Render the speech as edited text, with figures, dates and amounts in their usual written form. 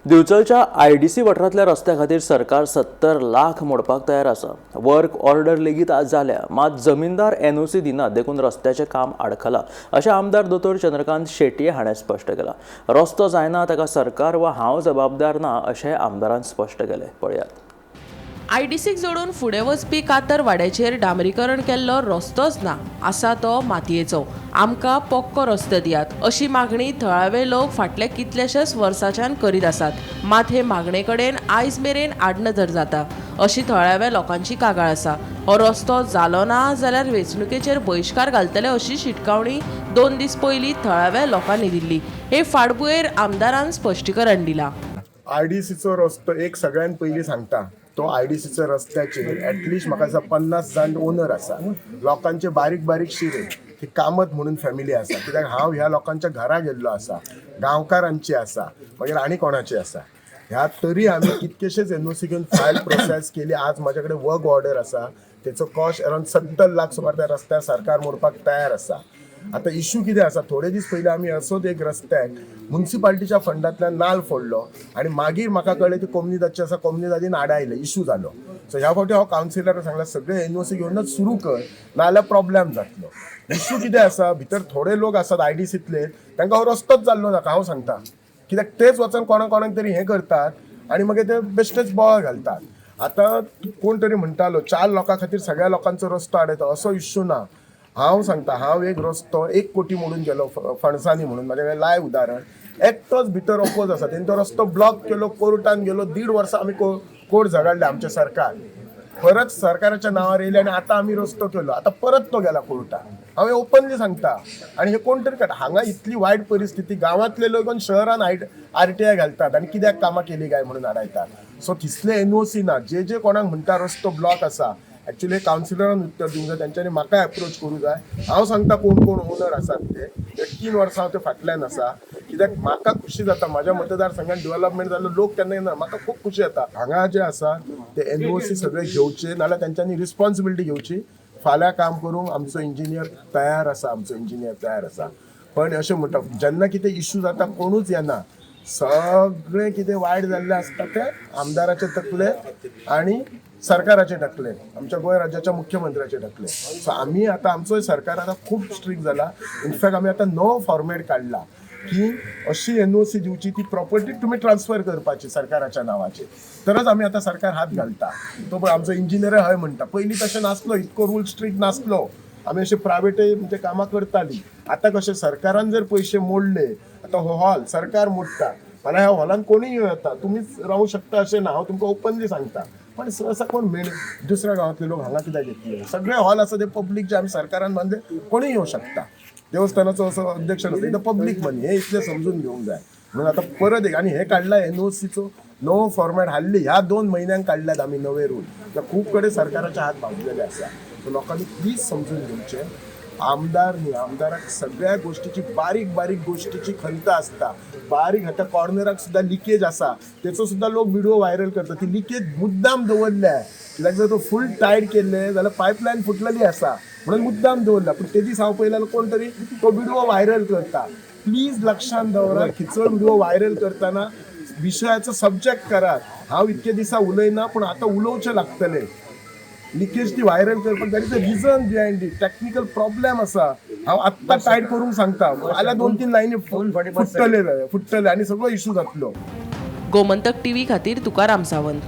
दिवचलच्या IDC वाठारांतल्या रस्त्या खातीर सरकार 70 लाख मोडपाक तयार आसा. वर्क ऑर्डर लेगीत आज जाल्या, मात जमीनदार एनओसी दिना, देखून रस्त्याचें काम आडखला अशें आमदार दोतोर चंद्रकांत शेटये हाणें स्पश्ट केलां. रस्तो जायना ताका सरकार वा हांव जबाबदार ना अशें आमदारान स्पश्ट केलें. पळयात. आयडीसीक जोडून फुडें वचपी कातर वाड्याचेर डांबरीकरण केल्लो रस्तोच ना, आसा तो मातयेचो. आमकां पक्को रस्तो दियात अशी मागणी थळावे लोक फाटल्या कितल्याशाच वर्साच्यान करीत आसात. मात हे मागणे कडेन आयज मेरेन आडनदर जाता अशी थळाव्या लोकांची कागाळ आसा. हो रस्तो जालो ना जाल्यार वेंचणुकेचेर बहिश्कार घालतले अशी शिटकावणी 2 दीस पयलीं थळाव्या लोकांनी दिल्ली. हे फाटभुंयेर आमदारान स्पश्टीकरण दिलां. आयडीसीचो रस्तो एक सगळ्यात पयलीं सांगता, तो आयडीसीचो रस्त्याचेर एटलिस्ट म्हाका दिसता 50 जाण ओनर आसा. लोकांचे बारीक बारीक शिरे, ती कामत म्हणून फॅमिली आसा, कित्याक हांव ह्या लोकांच्या घरा गेल्लो आसा. गांवकारांची आसा, मागीर आनी कोणाची आसा. ह्या तरी आमी कितकेशेच एनओसी घेवन फायल प्रोसेस केली. आज म्हाज्या कडेन वर्क ऑर्डर आसा. तेचो कॉस्ट अरावंड 70 लाख सुमार त्या रस्त्यार सरकार मोडपाक तयार आसा. आतां इशू कितें आसा, थोडे दीस पयलीं आमी असोच एक रस्त्याक मुन्सिपाल्टीच्या फंडांतल्यान नाल फोडलो आनी मागीर म्हाका कळ्ळें ती कोमनिदादची आसा. कोमनिदादीन आडायलें, इशू जालो. सो ह्या फावटी हांव कावन्सिलराक सांगलां, सगळे एनओसी घेवनच सुरू कर, नाजाल्यार प्रॉब्लेम जातलो. इशू कितें आसा, भितर थोडे लोक आसात आयडीसींतले, तांकां हो रस्तोच जाल्लो नाका. हांव सांगता कित्याक, तेच वचोन कोणा कोणाक तरी हें करतात आनी मागीर ते बेश्टेच बोवाळ घालतात. आतां कोण तरी म्हणटालो, चार लोकां खातीर सगळ्या लोकांचो रस्तो आडयता, असो इश्यू ना. हांव सांगता, हांव एक रस्तो 1 कोटी मोडून गेलो फणसांनी म्हणून, म्हाज्या कडेन लायव उदाहरण. एकटोच भितर अपोज आसा, तेणी तो रस्तो ब्लॉक केलो, कोर्टान गेलो. दीड वर्सां आमी कोर्ट झगडले. आमचें सरकार परत सरकाराच्या नांवार येयलें आनी आतां आमी रस्तो केलो. आतां परत तो गेला कोर्टान. हांव हें ओपनली सांगता आनी हे कोण तरी काडटा. हांगा इतली वायट परिस्थिती, गांवांतले लोक येवन शहरान आरटीआय घालतात आनी कित्याक कामां केली काय म्हणून आडायतात. सो तिसले एनओसी ना. जे जे कोणाक म्हणटा रस्तो ब्लॉक आसा, एक्चुअली कावन्सिलरान उत्तर दिवंक जाय, तेंच्यांनी म्हाका एप्रोच करूं जाय. हांव सांगता कोण कोण ओनर आसात ते. ते 3 वर्सां हांव ते फाटल्यान आसा, कित्याक म्हाका खुशी जाता म्हाज्या मतदारसंघात डेव्हलपमेंट जालो. लोक केन्ना येना, म्हाका खूब खुशी जाता. हांगा जे आसा ते एनओसी सगळे घेवचे, नाल्यार तेंच्यांनी रिस्पॉन्सिबिलिटी घेवची. फाल्यां काम करूंक आमचो इंजिनियर तयार आसा, आमचो इंजिनियर तयार आसा. पण अशें म्हणटा, जेन्ना कितें इश्यू जाता कोणूच येना. सगळें कितें वायट जाल्लें आसता तें आमदाराचे तकले आनी सरकाराचे तकले, आमच्या गोंय राज्याच्या मुख्यमंत्र्याचे तकले. सो आमी आतां, आमचोय सरकार आतां खूब स्ट्रिक्ट जाला. इनफॅक्ट आमी आतां नवो फॉर्मेट काडला की अशी एनओसी दिवची, ती प्रॉपर्टी तुमी ट्रान्सफर करपाची सरकाराच्या नावाचेर, तरच आमी आतां सरकार हात घालता. तो पळय, आमचो इंजिनियर हय म्हणटा. पयलीं तशें नासलो, इतको रूल स्ट्रिक्ट नासलो. आमी अशे प्रायवेटय म्हणजे कामां करताली. आतां कशें, सरकारान जर पयशे मोडले, आतां हो हॉल सरकार मोडटा, फाल्यां ह्या हॉलान कोणूय येवं येता, तुमीच रावूं शकता अशें ना. हांव तुमकां ओपनली सांगता. पण सहसा कोण मेळ दुसऱ्या गांवांतले लोक हांगा कित्याक येतले? सगळे हॉल आसा ते पब्लीक, जे आमी सरकारान बांदले, कोणूय येवं शकता. देवस्थानाचो असो अध्यक्ष नसता, इथं पब्लीक मनी. हे इतलें समजून घेवंक जाय. म्हणून आतां परत एक आनी हे काडला, एनओसीचो नवो फॉर्मेट हाडली. ह्या 2 म्हयन्यांक काडल्यात आमी नवे रूल. खूब कडेन सरकाराचे हात बाजलेले आसा. सो लोकांनी प्लीज समजून घेवचें, आमदार न्ही, आमदाराक सगळ्या गोष्टीची, बारीक बारीक गोष्टीची खंत आसता. बारीक आतां कॉर्नराक सुद्दां लिकेज आसा, तेचो सुद्दां लोक व्हिडिओ व्हायरल करता. ती लिकेज मुद्दाम दवरल्या, कित्याक जर तो फूल टायट केल्ले जाल्यार पायपलायन फुटलेली आसा म्हणून मुद्दाम दवरला. पूण ते दीस हांव पळयल्यार कोण तरी तो व्हिडिओ व्हायरल करता. प्लीज लक्षात दवरा, खंयचो व्हिडिओ व्हायरल करतना विशयाचो सब्जेक्ट करात. हांव इतके दिसा उलयना, पूण आतां उलोवचें लागतलें. लिकेज ती व्हायरल करपाक that is a reason behind it. Technical problem आसा. हांव आत्तां टायट करूंक सांगता, फाल्यां दोन तीन लायनी फुट्टले फुट्टले आनी सगळो इशू जातलो. गोमंतक टीव्ही खातीर तुकाराम सावंत.